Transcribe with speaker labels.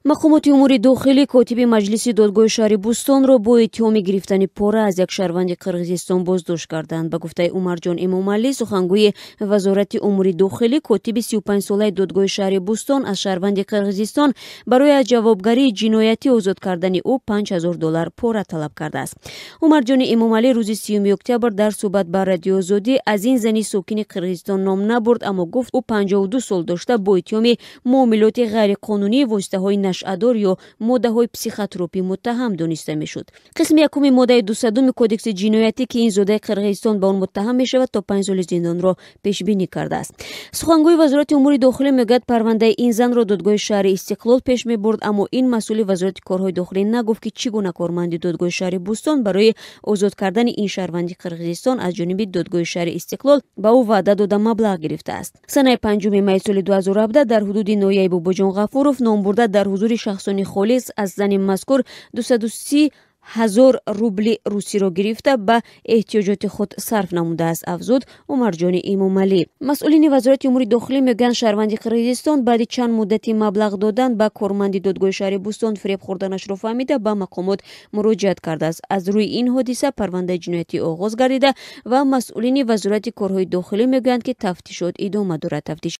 Speaker 1: Мақомоти умури дохилӣ котиби маҷлиси додгоҳи шаҳри Бӯстонро бо иттиҳоми гирифтани пора аз як шаҳрванди Қирғизистон боздошт карданд. Ба гуфтаи Умарҷон Эмомалӣ, сухангӯи Вазорати умури дохилӣ, котиби 35-солаи додгоҳи шаҳри Бӯстон аз шаҳрванди Қирғизистон барои аз ҷавобгарии ҷиноятӣ озод кардани ӯ 5000 доллар пора талаб кардааст. Умарҷони Эмомалӣ рӯзи 30 октябр дар суҳбат ба Радиои Озодӣ аз ин зани сокини Қирғизистон ном набурд, аммо гуфт, ӯ 52 сол дошта, бо иттиҳоми муомилоти ғайриқонунии воситаҳои нашъадор ё моддаҳои психотропӣ муттаҳам дониста мешуд. Қисми якуми моддаи 200-уми Кодекси ҷиноятӣ, ки ин зодаи Қирғизистон ба он муттаҳам мешавад, то 5 соли зиндонро пешбинӣ кардааст. Сухангӯи Вазорати умури дохилӣ мегӯяд, парвандаи ин занро додгоҳи шаҳри Истиқлол пеш мебурд, аммо ин масъули Вазорати корҳои дохилӣ нагуфт, ки чӣ гуна корманди додгоҳи шаҳри Бӯстон барои озод кардани ин шаҳрванди Қирғизистон аз ҷониби додгоҳи шаҳри Истиқлол ба ӯ ваъда дода, маблағ гирифтааст. Санаи 5 май соли 2017 дар ҳудуди ноҳияи Бобоҷон Ғафуров номбурда дар ҳузури шахсони холис аз зани мазкур 230 000 рубли русиро гирифта, ба эҳтиёҷоти худ сарф намудааст, афзуд Умарҷони Эмомалӣ. Масъулини Вазорати умури дохилӣ мегӯянд, шаҳрванди Қирғизистон баъди чанд муддати маблағ додан ба корманди додгоҳи шаҳри Бӯстон фиреб хӯрданашро фаҳмида, ба мақомот муроҷиат кардааст. Аз рӯи ин ҳодиса парвандаи ҷиноятӣ оғоз гардида ва масъулини Вазорати корҳои дохилӣ мегӯянд, ки тафтишот идома дорад. Тафтиш